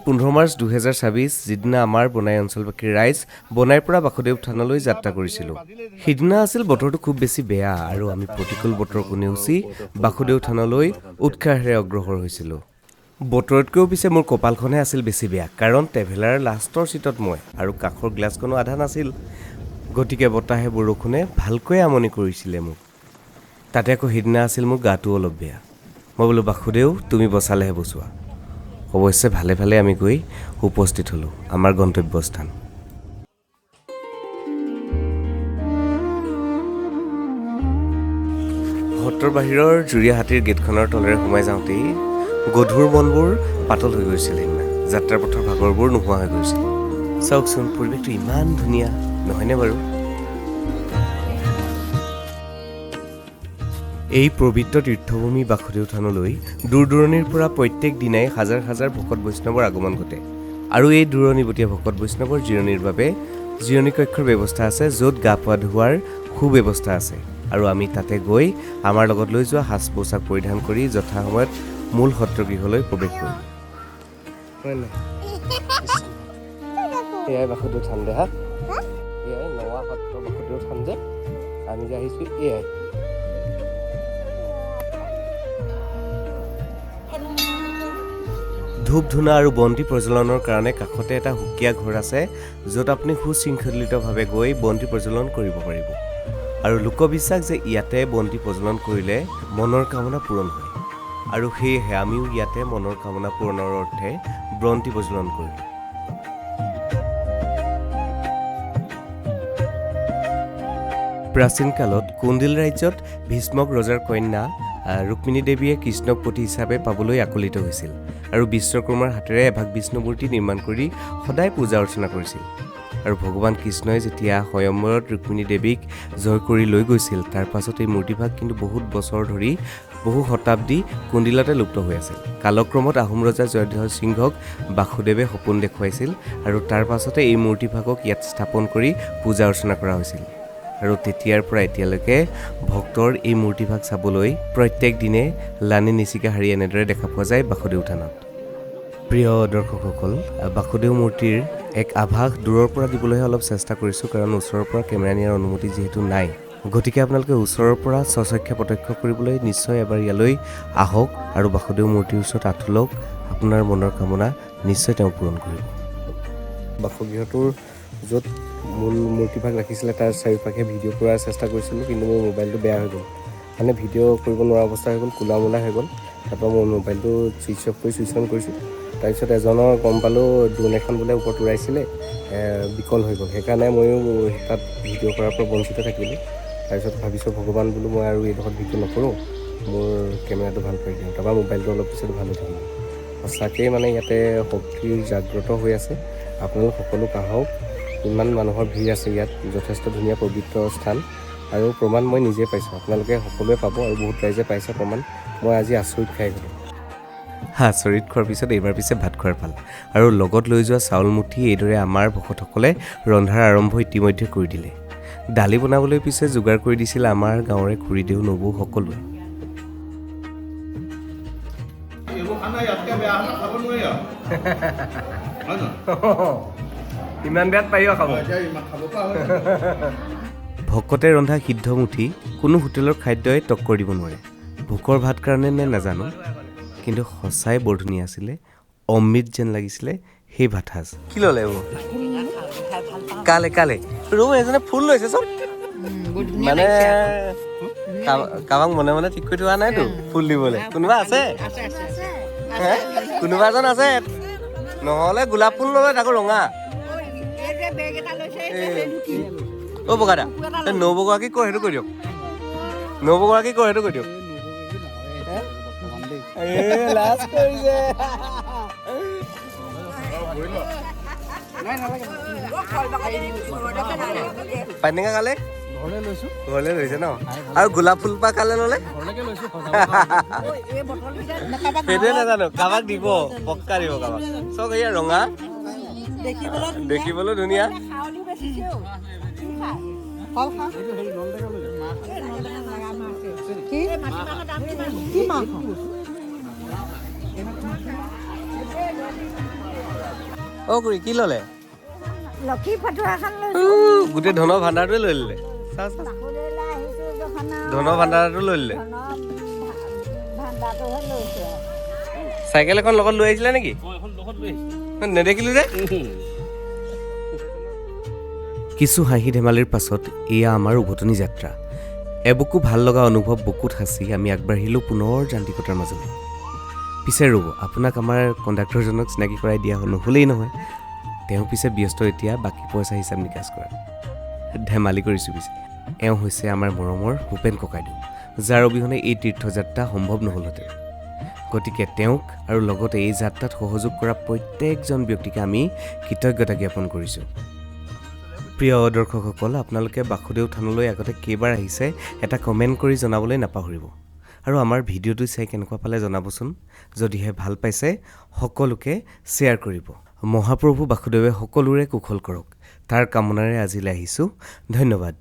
15 March 2026, যিদিনা আমাৰ বনাই অঞ্চলবাসীৰ ৰাইজ বনাইৰ পৰা বাসুদেৱ থানলৈ যাত্ৰা কৰিছিলোঁ, সিদিনা আছিল বতৰটো খুব বেছি বেয়া আৰু আমি প্ৰতিকূল বতৰকো নেওচি বাসুদেৱ থানলৈ উৎসাহেৰে অগ্ৰসৰ হৈছিলোঁ। বতৰতকৈও পিছে মোৰ কপালখনহে আছিল বেছি বেয়া, কাৰণ ট্ৰেভেলাৰৰ লাষ্টৰ ছিটত মই আৰু কাষৰ গ্লাছখনো আধা নাছিল। গতিকে বতাহে বৰষুণে ভালকৈয়ে আমনি কৰিছিলে মোক। তাতে আকৌ সিদিনা আছিল মোৰ গাটোও অলপ বেয়া। মই বোলো, বাসুদেউ, তুমি বচালেহে বচোৱা। অৱশ্যে ভালে ভালে আমি গৈ উপস্থিত হ'লোঁ আমাৰ গন্তব্যস্থান। সত্ৰৰ বাহিৰৰ জুৰীয়া হাতীৰ গেটখনৰ তলেৰে সোমাই যাওঁতেই গধুৰ মনবোৰ পাতল হৈ গৈছিল। সেইদিনা যাত্ৰাৰ পথৰ ভাগৰবোৰ নোহোৱা হৈ গৈছিল। চাওকচোন, পৰিৱেশটো ইমান ধুনীয়া নহয়নে বাৰু? এই পবিত্ৰ তীৰ্থভূমি বাসুদেৱ থানলৈ দূৰ দূৰণিৰ পৰা প্ৰত্যেক দিনাই হাজাৰ হাজাৰ ভকত বৈষ্ণৱৰ আগমন ঘটে আৰু এই দূৰণিবটীয়া ভকত বৈষ্ণৱৰ জিৰণিৰ বাবে জিৰণি কক্ষৰ ব্যৱস্থা আছে, য'ত গা পা ধোৱাৰ সুব্যৱস্থা আছে। আৰু আমি তাতে গৈ আমাৰ লগত লৈ যোৱা সাজ পোছাক পৰিধান কৰি যথাসময়ত মূল সত্ৰগৃহলৈ প্ৰৱেশ কৰিলোঁ। এয়াই বাসুদেৱ থান দেহা। এয়াই নৱা সত্ৰ বাসুদেৱ থান যে আমি যে আহিছোঁ, এয়াই। ধূপ ধূনা আৰু বন্তি প্ৰজ্বলনৰ কাৰণে কাষতে এটা সুকীয়া ঘৰ আছে, য'ত আপুনি সুশৃংখলিতভাৱে গৈ বন্তি প্ৰজ্বলন কৰিব পাৰিব। আৰু লোকবিশ্বাস যে ইয়াতে বন্তি প্ৰজ্বলন কৰিলে মনৰ কামনা পূৰণ হয় আৰু সেয়েহে আমিও ইয়াতে মনৰ কামনা পূৰণৰ অৰ্থে বন্তি প্ৰজ্বলন কৰিলোঁ। প্ৰাচীন কালত কুণ্ডিল ৰাজ্যত ভীষ্মক ৰজাৰ কন্যা ৰুক্মিণী দেৱীয়ে কৃষ্ণক পতি হিচাপে পাবলৈ আকলিত হৈছিল আৰু বিশ্বকৰ্মাৰ হাতেৰে এভাগ বিষ্ণু মূৰ্তি নিৰ্মাণ কৰি সদায় পূজা অৰ্চনা কৰিছিল। আৰু ভগৱান কৃষ্ণই যেতিয়া স্বয়ম্বৰত ৰুক্মিণী দেৱীক জয় কৰি লৈ গৈছিল, তাৰ পাছত এই মূৰ্তিভাগ কিন্তু বহুত বছৰ ধৰি, বহু শতাব্দী কুণ্ডিলতে লুপ্ত হৈ আছিল। কালক্ৰমত আহোম ৰজা জয়ধ্বজ সিংহক বাসুদেৱে সপোন দেখুৱাইছিল আৰু তাৰ পাছতে এই মূৰ্তিভাগক ইয়াত স্থাপন কৰি পূজা অৰ্চনা কৰা হৈছিল। আৰু তেতিয়াৰ পৰা এতিয়ালৈকে ভক্তৰ এই মূৰ্তিভাগ চাবলৈ প্ৰত্যেক দিনে লানি নিচিকা শাৰী এনেদৰে দেখা পোৱা যায় বাসুদেৱ থানত। প্ৰিয় দৰ্শকসকল, বাসুদেৱ মূৰ্তিৰ এক আভাস দূৰৰ পৰা দিবলৈহে অলপ চেষ্টা কৰিছোঁ, কাৰণ ওচৰৰ পৰা কেমেৰা নিয়াৰ অনুমতি যিহেতু নাই। গতিকে আপোনালোকে ওচৰৰ পৰা স্বচক্ষে প্ৰত্যক্ষ কৰিবলৈ নিশ্চয় এবাৰ ইয়ালৈ আহক আৰু বাসুদেৱ মূৰ্তিৰ ওচৰত আঁঠু লওক। আপোনাৰ মনৰ কামনা নিশ্চয় তেওঁ পূৰণ কৰিব। বাসগৃহটোৰ য'ত মূল মূৰ্তিভাগ ৰাখিছিলে, তাৰ চাৰিওপাশে ভিডিঅ' কৰাৰ চেষ্টা কৰিছিলোঁ, কিন্তু মোৰ মোবাইলটো বেয়া হৈ গ'ল। মানে ভিডিঅ' কৰিব নোৱাৰা অৱস্থা হৈ গ'ল, ক'লা মোলা হৈ গ'ল। তাৰপৰা মই মোবাইলটো ছুইচ অফ কৰি ছুইচ অন কৰিছোঁ। তাৰপিছত এজনৰ গম পালোঁ, ড্ৰোন এখন বোলে ওপৰত উৰাইছিলে, বিকল হৈ গ'ল। সেইকাৰণে ময়ো তাত ভিডিঅ' কৰাৰ পৰা বঞ্চিত থাকিলোঁ। তাৰপিছত ভাবিছোঁ, ভগৱান বোলো, মই আৰু এইডোখৰত ভিডিঅ' নকৰোঁ, মোৰ কেমেৰাটো ভাল কৰি দিওঁ। তাৰপৰা মোবাইলটো অলপ পিছত ভাল হৈ থাকিলে। সঁচাকৈয়ে মানে ইয়াতে শক্তিৰ জাগ্ৰত হৈ আছে। আপোনালোক সকলো আহক। ইমান মানুহৰ ভিৰ আছে ইয়াত। যথেষ্ট ধুনীয়া পবিত্ৰ স্থান আৰু প্ৰমাণ মই নিজে পাইছোঁ, আপোনালোকে সকলোৱে পাব আৰু বহুত ৰাইজে পাইছে প্ৰমাণ। মই আজি আচৰিত খাই গ'লোঁ। আচৰিত খোৱাৰ পিছত এইবাৰ পিছে ভাত খোৱাৰ পাল আৰু লগত লৈ যোৱা চাউল মুঠি এইদৰে আমাৰ ভকতসকলে ৰন্ধাৰ আৰম্ভ ইতিমধ্যে কৰি দিলে। দালি বনাবলৈ পিছে যোগাৰ কৰি দিছিল আমাৰ গাঁৱৰে খুৰীদেউ, নবৌ সকলোৱে। এইবোৰ খানা ইয়াতকৈ বেয়া খানা খাব নোৱাৰি আৰু, হয় নহয়? ইমান বেয়াত পাৰিব খাব। এতিয়া ইমান খাব পৰা হৈছে। ভকতে ৰন্ধা সিদ্ধ মুঠি কোনো হোটেলৰ খাদ্যই টক্কৰ দিব নোৱাৰে। ভোকৰ ভাত কাৰণে নে নাজানো, কিন্তু সঁচাই বৰ ধুনীয়া আছিলে। অমৃত যেন লাগিছিলে সেই ভাত সাজ। কি ল'লে এইবোৰ? কালে কালে ৰ'ব, এজনে ফুল লৈছে চব। মানে কাৰোবাক মনে মনে ঠিক কৰি থোৱা নাইতো ফুল দিবলৈ? কোনোবা আছে হে? কোনোবা এজন আছে। নহ'লে গোলাপ ফুল নলয়, তাকো ৰঙা। অ' বগাদা, এই নবৌগৰাকী কৰ সেইটো কৈ দিয়ক। নবৌগৰাকী কৰ সেইটো কৈ দিয়ক। এ লাজ কৰিছে। পানীটেঙা খালে ঘৰলৈ লৈছে ন? আৰু গোলাপ ফুলপাহ কালে ল'লে সেইটোৱে নাজানো। কাৰোবাক দিব, পক্কা দিব কাৰোবাক। চব এয়া ৰঙা, দেখিবলৈ ধুনীয়া। কি মাংস? অ খুৰী, কি ল'লে? লক্ষী ফটোৱা এখন লৈছো। গোটেই ধনৰ ভাণ্ডাৰটোৱে লৈ ল'লে। চা চা। বাসুদেৱলৈ আহিছো যখন আৰু। ধনৰ ভাণ্ডাৰটো লৈ ল'লে। ধনৰ ভাণ্ডাৰটোহে লৈছো আৰু। চাইকেল এখন লগত লৈ আহিছিলে নেকি? নেদেখিলো যে। কিছু হাঁহি ধেমালিৰ পাছত এয়া আমাৰ উভতনি যাত্ৰা। এবুকু ভাল লগা অনুভৱ বুকুত সাঁচি আমি আগবাঢ়িলোঁ পুনৰ যান্ত্ৰিকতাৰ মাজলৈ। পিছে ৰ'ব, আপোনাক আমাৰ কণ্ডাক্টৰজনক চিনাকি কৰাই দিয়া নহ'লেই নহয়। তেওঁ পিছে ব্যস্ত এতিয়া বাকী পইচা হিচাপ নিকাচ কৰাত। ধেমালি কৰিছোঁ পিছে। এওঁ হৈছে আমাৰ মৰমৰ ভূপেন ককাইদেউ, যাৰ অবিহনে এই তীৰ্থযাত্ৰা সম্ভৱ নহ'লহেঁতেন। গতিকে তেওঁক আৰু লগতে এই যাত্ৰাত সহযোগ কৰা প্ৰত্যেকজন ব্যক্তিকে আমি কৃতজ্ঞতা জ্ঞাপন কৰিছোঁ। প্ৰিয় দৰ্শকসকল, আপোনালোকে বাসুদেৱ থানলৈ আগতে কেইবাৰ আহিছে, এটা কমেণ্ট কৰি জনাবলৈ নাপাহৰিব আৰু আমাৰ ভিডিঅ'টো চাই কেনেকুৱা পালে জনাবচোন। যদিহে ভাল পাইছে, সকলোকে শ্বেয়াৰ কৰিব। মহাপ্ৰভু বাসুদেৱে সকলোৰে কুশল কৰক, তাৰ কামনাৰে আজিলৈ আহিছোঁ। ধন্যবাদ।